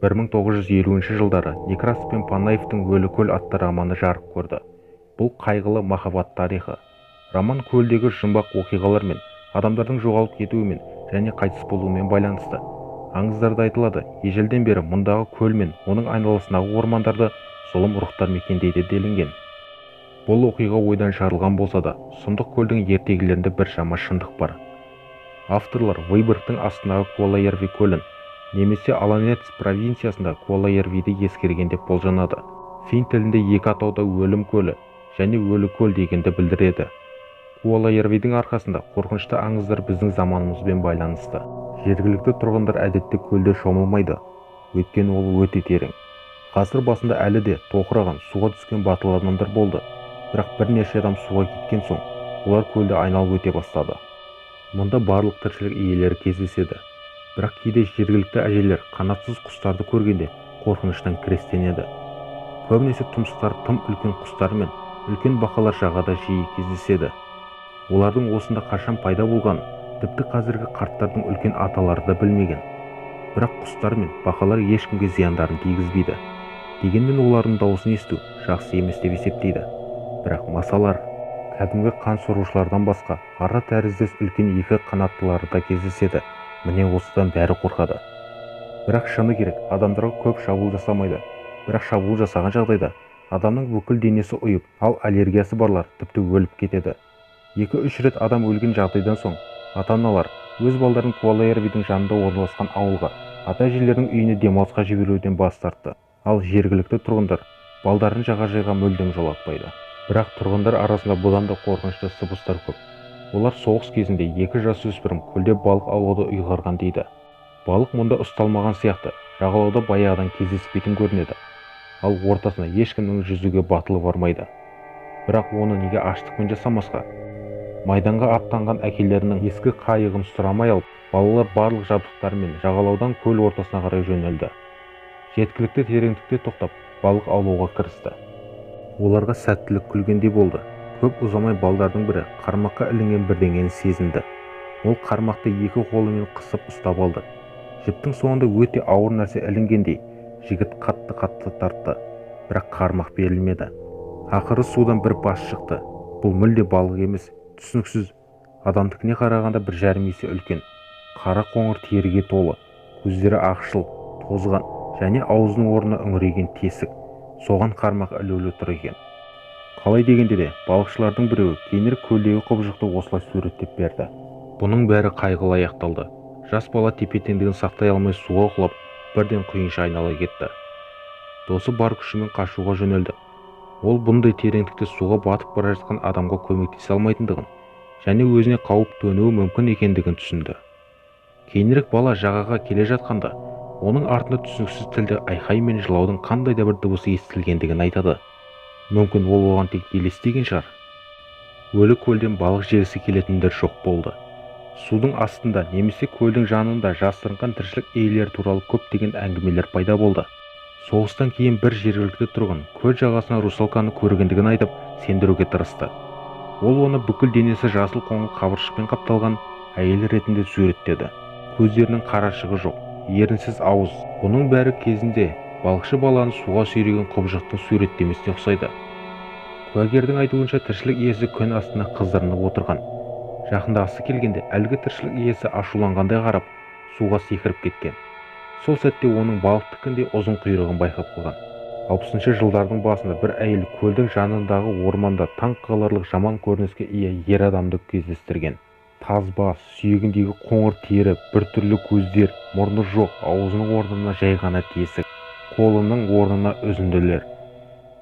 1950 жылдары Некрасов пен Панаевтың «Өлі көл» атты романы жарық көрді. Бұл қайғылы махаббат тарихы. Роман көлдегі жұмбақ оқиғалармен, адамдардың жоғалып кетуімен және қайтыс болуымен байланысты. Аңыздарда айтылады, ежелден бері мұндағы көл мен оның айналасындағы ормандарды зұлым рухтар мекендейді делінген. Бұл оқиға ойдан шығарылған болса да, сұмдық көлдің ертегілерінде бір шама шындық бар. Авторлар Выборгтың астындағы Куолаярви көлін немесе Олонец провинциясында Куолаярвиді ескерген деп болжанады. Фин тілінде екі атауда өлім көлі және өлі көл дегенді білдіреді. Куолаярвидің арқасында қорқынышты аңыздар біздің заманымызбен байланысты. Жергілікті тұрғындар әдетте көлде шомылмайды, өйткені ол өте терең. Ғасыр басында әлі де тоқыраған суға түскен батыл адамдар болды, бірақ бірнеше адам суға кеткен соң, олар көлді айналып өте бастады. Мұнда барлық тіршілік иелері кездеседі. Бірақ кейде жергілікті әжелер қанатсыз құстарды көргенде қорқыныштан крестенеді. Көбінесе тұмсықтары тым үлкен құстар мен үлкен бақалар жағада жиі кездеседі. Олардың осында қашан пайда болғанын тіпті қазіргі қарттардың үлкен аталары да білмеген. Бірақ құстар мен бақалар ешкімге зияндарын тигізбейді. Дегенмен олардың дауысын есту жақсы емес деп есептейді. Бірақ масалар кәдімгі қан сорушылардан басқа ара тәріздес үлкен екі қанаттылары да кездеседі. Міне осыдан бәрі қорқады. Бірақ шыны керек, адамдарға көп шабуыл жасамайды. Бірақ шабуыл жасаған жағдайда адамның бүкіл денесі ұйып, ал аллергиясы барлар тіпті өліп кетеді. 2-3 рет адам өлген жағдайдан соң ата-аналар өз балдарын Куолаярвидің жанында орналасқан ауылға, ата-әжелерінің үйіне демалысқа жіберуден бас тартты. Ал жергілікті тұрғындар балдарын жағажайға мүлдем жолатпайды. Бірақ тұрғындар арасында бұдан да қорқынышты сыбыстар көп. Олар соғыс кезінде екі жасөспірім көлде балық аулауды ұйғарған дейді. Балық мұнда ұсталмаған сияқты, жағалауда баяғыдан кездеспейтін көрінеді. Ал ортасына ешкімнің жүзуге батылы бармайды. Бірақ оны неге аштықпен жасамасқа? Майданға аттанған әкелерінің ескі қайығын сұрамай алып, балалар барлық жабдықтарымен жағалаудан көл ортасына қарай жөнелді. Жеткілікті тереңдікте тоқтап, балық аулауға кірісті. Оларға сәттілік күлгендей болды. Көп ұзамай балдардың бірі қармаққа ілінген бірдеңені сезінді. Ол қармақты екі қолымен қысып ұстап алды. Жіптің соңында өте ауыр нәрсе ілінгендей, жігіт қатты-қатты тартты, бірақ қармақ берілмеді. Ақыры судан бір бас шықты. Бұл мүлде балық емес, түсініксіз. Адамдікіне қарағанда 1,5 есе үлкен. Қара қоңыр теріге толы, көздері ақшыл, тозған және аузының орнына үңірейген тесік. Соған қармақ ілулі тұр екен. Қалай дегенде де, балықшылардың біреуі кейінірек көлдегі құбыжықты осылай суреттеп берді. Бұның бәрі қайғылы аяқталды. Жас бала тепе-теңдігін сақтай алмай суға құлап, бірден құйынша айнала кетті. Досы бар күшімен қашуға жөнелді. Ол бұндай тереңдікте суға батып бара жатқан адамға көмектесе алмайтындығын және өзіне қауіп төнуі мүмкін екендігін түсінді. Кейінірек бала жағаға келе жатқанда, оның артында түсініксіз тілде айқай мен жылаудың қандай да бір дыбысы естілгендігін айтады. Мүмкін ол оған тек елестеген шығар. Өлі көлден балық жегісі келетіндер жоқ болды. Судың астында немесе көлдің жанында жасырынған тіршілік иелері туралы көптеген әңгімелер пайда болды. Соғыстан кейін бір жергілікті тұрғын көл жағасынан русалканы көргендігін айтып, сендіруге тырысты. Ол оны бүкіл денесі жасыл қоңыр қабыршықпен қапталған әйел ретінде суреттеді. Көздерінің қарашығы жоқ, ерінсіз ауыз. Бұның бәрі кезінде балықшы баланы суға сүйреген құбыжықтың суреттемесіне ұқсайды. Куәгердің айтуынша, тіршілік иесі күн астына қыздырынып отырған. Жақындағысы келгенде әлгі тіршілік иесі ашуланғандай қарап, суға секіріп кеткен. Сол сәтте оның балықтікіндей ұзын құйрығын байқап қалған. 60 жылдардың басында бір әйел көлдің жанындағы орманда таң қаларлық жаман көрініске ие ер адамды кездестірген. Таз бас, сүйегіндегі қоңыр тері, біртүрлі көздер, мұрны жоқ, аузының орнына жай ғана тесік, қолының орнына үзінділер.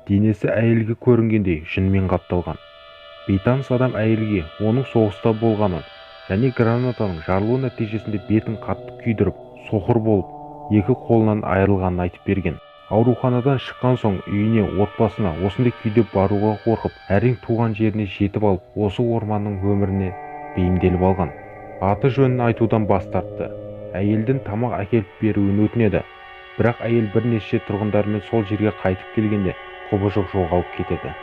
Денесі әйелге көрінгендей жүнмен қапталған. Бейтаныс адам әйелге оның соғыста болғанын және гранатаның жарылуы нәтижесінде бетін қатты күйдіріп, соқыр болып, екі қолынан айырылғанын айтып берген. Ауруханадан шыққан соң үйіне, отбасына осындай күйде баруға қорқып, әрең туған жеріне жетіп алып, осы орманның өміріне бейімделіп алған. Аты жөнін айтудан бас тартты. Әйелден тамақ әкеліп беруін өтінеді. Бірақ әйел бірнеше тұрғындармен сол жерге қайтып келгенде құбыжық жоғалып кетеді.